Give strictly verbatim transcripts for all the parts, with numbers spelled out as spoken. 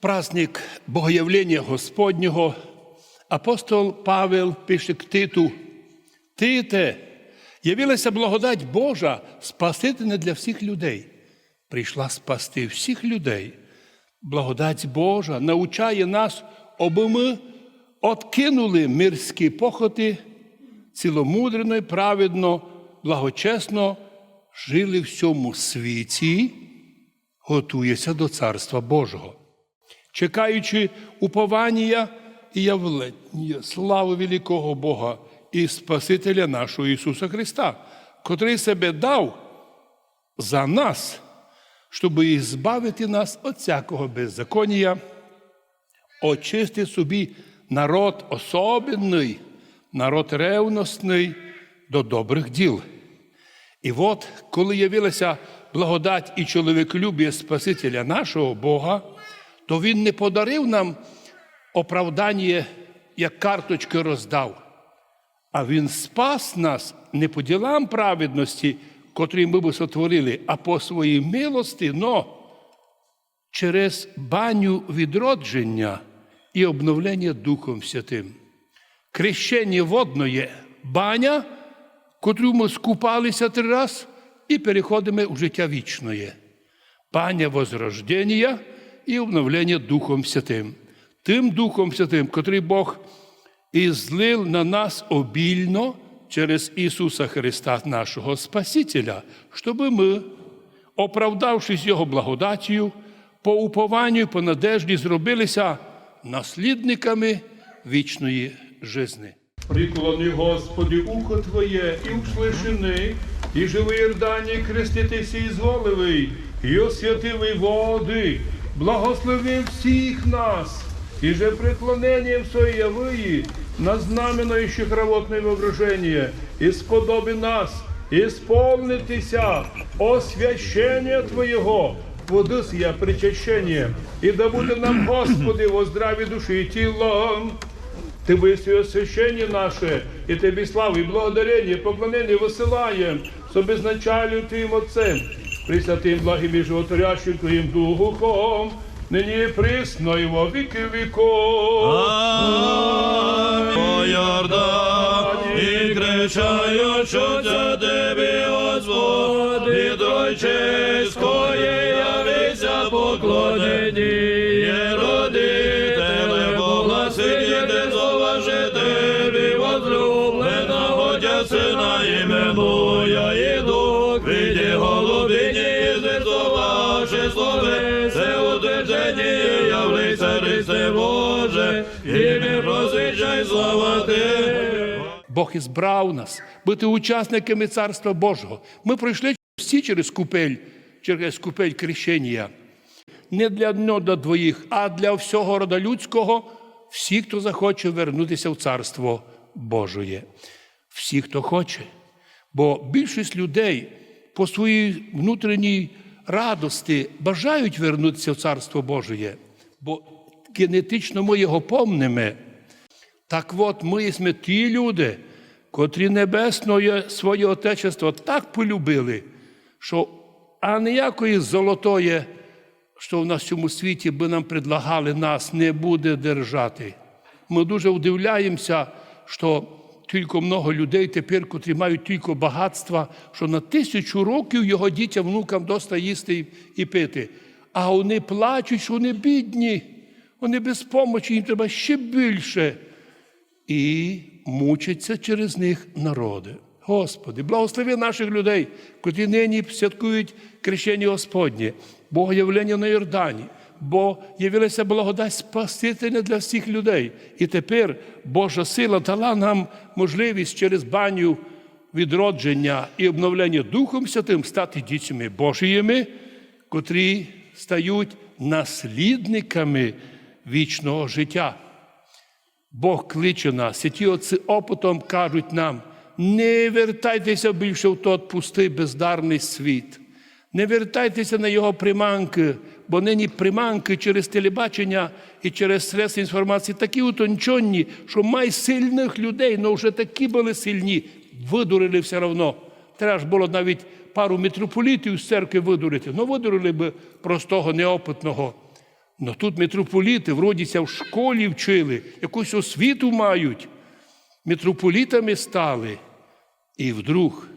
праздник Богоявлення Господнього, апостол Павел пише к Титу: «Тите, явилася благодать Божа, спасительна для всіх людей». Прийшла спасти всіх людей. Благодать Божа научає нас, обы мы откинули мирські похоти, ціломудрено і праведно, благочесно жили в сьому світі, готує ся до Царства Божого, чекаючи упованія і явлення славы великого Бога і Спасителя нашого Ісуса Христа, котрый себе дав за нас, щоб избавити нас от всякого беззаконія, очистити собі народ особенный, народ ревностный до добрых діл. І от, коли явилася благодать і чоловіколюбіє Спасителя нашого Бога, то Він не подарив нам оправдання, як карточкы роздав, а Він спас нас не по ділам праведности, котрі мы бы сотворили, а по своїй милости, но через баню відродження і обновлення Духом Святым. Крещення водноє — баня, котру мы скупали ся три раз і переходиме у життя вічноє. Баня возрожденія і обновлення Духом Святым. Тым Духом Святым, котрый Бог излил на нас обильно через Ісуса Христа, нашого Спасителя, щоб мы, оправдавшись Його благодатію, по упованю і по надежді зробили ся наслідниками вічної жизни. Приклони, Господи, ухо Твоє и услыши, и же в Иордании крестити ся изволив, и освятив воды, благослови всіх нас, и же преклонением Своим яви на знаменующих рабов Твоих воображение, и сподоби нас исполнити ся освящения Твоего, воды сия причащение, и да буде нам, Господи, во здраві души и тіла. Ты бы и освящение наше, и Тебе славу, и благодарение, и поклонение высылаем, со безначалию Твоим Отцем, Пресвятым, благим и животворящим Твоим Духом, нині и присно, и во віки віков. Амінь. О Йордані, крещаючи ся Тебі, Господи, Тройчеської, яви ся поклоненіє, родителе Бога, святіте слова, же Тебі возлюблена, Отця, Сына именуя, и Дух, види голубині, и слова, же слове се утвердженіє, явлися, Христе Боже, и ми просвіщай, слава Тебі. Бог избрав нас быти учасниками Царства Божого. Мы пройшли всі через купель, через купель крещенія. Не для одного, для двоїх, а для всього рода людського, всі, хто захоче вернути ся в Царство Божоє. Всі, хто хоче. Бо більшість людей по своїй внутрішній радости бажають вернути ся в Царство Божоє. Бо генетично мы його помниме. Так от, мы єсме ті люди, котрі небесноє своє Отечество так полюбили, што аніякоє золотоє, што в нас в сьому світі бы нам предлагали, нас не буде держати. Мы дуже удивляєме ся, што тілько много людей тепер, котрі мають тілько багатства, што на тисячу років його дітям, внукам доста їсти і, і пити. А они плачуть, што они бідні, они без помочі, їм треба ще більше. І мучать ся через них народы. Господи, благослови наших людей, котрі нині святкують крещення Господнє, Богоявлення на Йордані, бо явила ся благодать Спасителя для всіх людей. І тепер Божа сила дала нам можливість через баню відродження і обновлення Духом Святым стати дітьми Божіми, котрі стають наслідниками вічного життя. Бог кличе нас, святі отці опытом кажуть нам: не вертайте ся більше в тот пустый, бездарный світ. Не вертайте ся на його приманкы, бо нині приманкы через телебачення і через средства інформації такі утонченні, што май сильных людей, но вже такі были сильні, выдурили всьо равно. Треба ж было навіть пару митрополитів з церкви выдурити, но выдурили бы простого, неопытного. Но тут митрополіты вроді ся в школі вчили, якусь освіту мають, митрополітами стали. І вдруг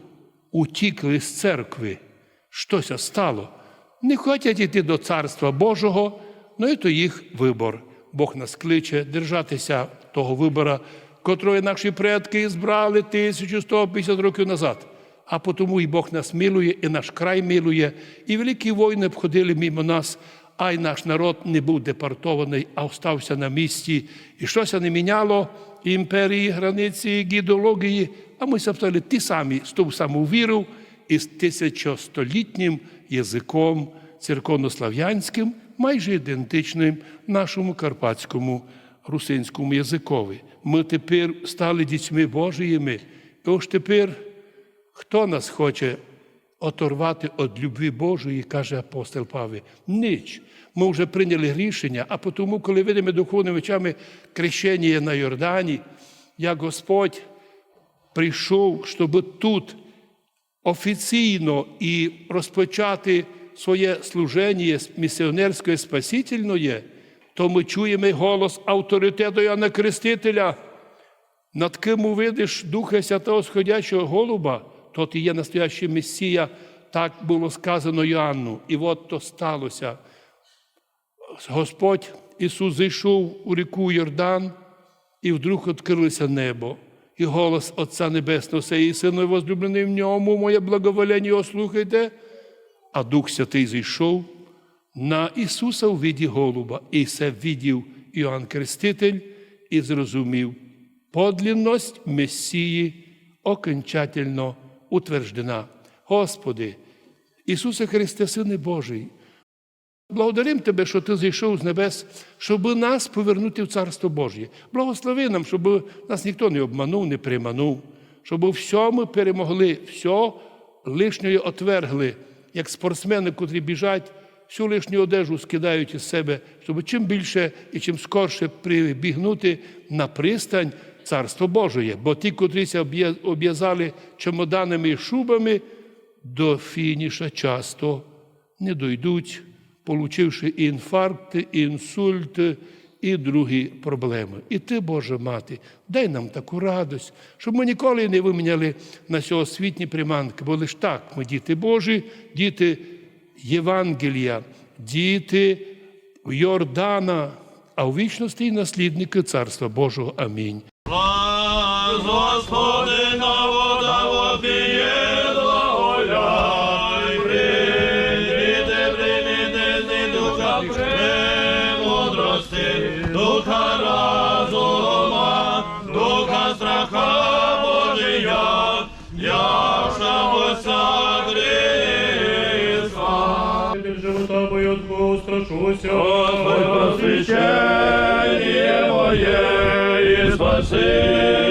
утікли з церкви. Што ся стало? Не хотять іти до Царства Божого, но і то їх выбор. Бог нас кличе держати ся того выбора, котрого наші предкы ізбрали тисячу сто пятдесят років назад. А потому і Бог нас милує, і наш край милує, і великі войны обходили мимо нас, ай наш народ не быв депортованый, а остався на місці. І што ся не міняло, і імперії, границі, і ідеології, а мы ся остали ті самі, з ту саму віру і з тисячостолітнім языком церковнославянськым, майже ідентичным нашому карпатському русинському языкови. Мы тепер стали дітьми Божіми, і ож тепер хто нас хоче оторвати од любви Божої, каже апостол Павел? Ніч. Мы вже прийняли рішеня, а потому, коли видиме духовными очами крещеніє на Йордані, як Господь прийшов, щоб тут офіційно і розпочати своє служеніє місіонерське, спасительноє, то мы чуєме голос авторитету Йоанна Крестителя: «Над ким увидиш Духа Святого сходящого голуба, тот і є настоящий Месія», так было сказано Йоанну. І от то стало ся. Господь Ісус зайшов у ріку Йордан, і вдруг открыло ся небо. І голос Отця Небесного: «Сей Син мой возлюбленый, в ньому моє благоволення, його слухайте». А Дух Святый зійшов на Ісуса у виді голуба. І се видів Йоанн Креститель і зрозумів: подлинность Месії окончательно утверждена. Господи, Ісусе Христе, Сине Божий, благодарим Тебе, што Ты зійшов з небес, щоб нас повернути в Царство Божє. Благослови нам, щоб нас ніхто не обманув, не приманув, щоб всьо мы перемогли, всьо лишнє отвергли, як спортсмены, котрі біжать, всю лишню одежу скидають із себе, щоб чим більше і чим скорше прибігнути на пристань Царства Божого. Бо ті, котрі ся обв'я-, обв'язали чемоданами і шубами, до фініша часто не дойдуть, получивши і інфаркты, і інсульты, і другі проблемы. І Ты, Божа Мати, дай нам таку радость, щоб мы ніколи не выміняли на сьогосвітні приманкы, бо лиш так мы діти Божі, діти Євангелія, діти Йордана, а в вічности і наслідникы Царства Божого. Амінь. Вас, Господи, на вода вопіє, глаголяй, прийдіте, прийміте з низ Духа премудрости, Духа разума, Духа страха Божия, яшного Христа. Живота бою страшуся. Господь, просвіщеніє моє і спасіння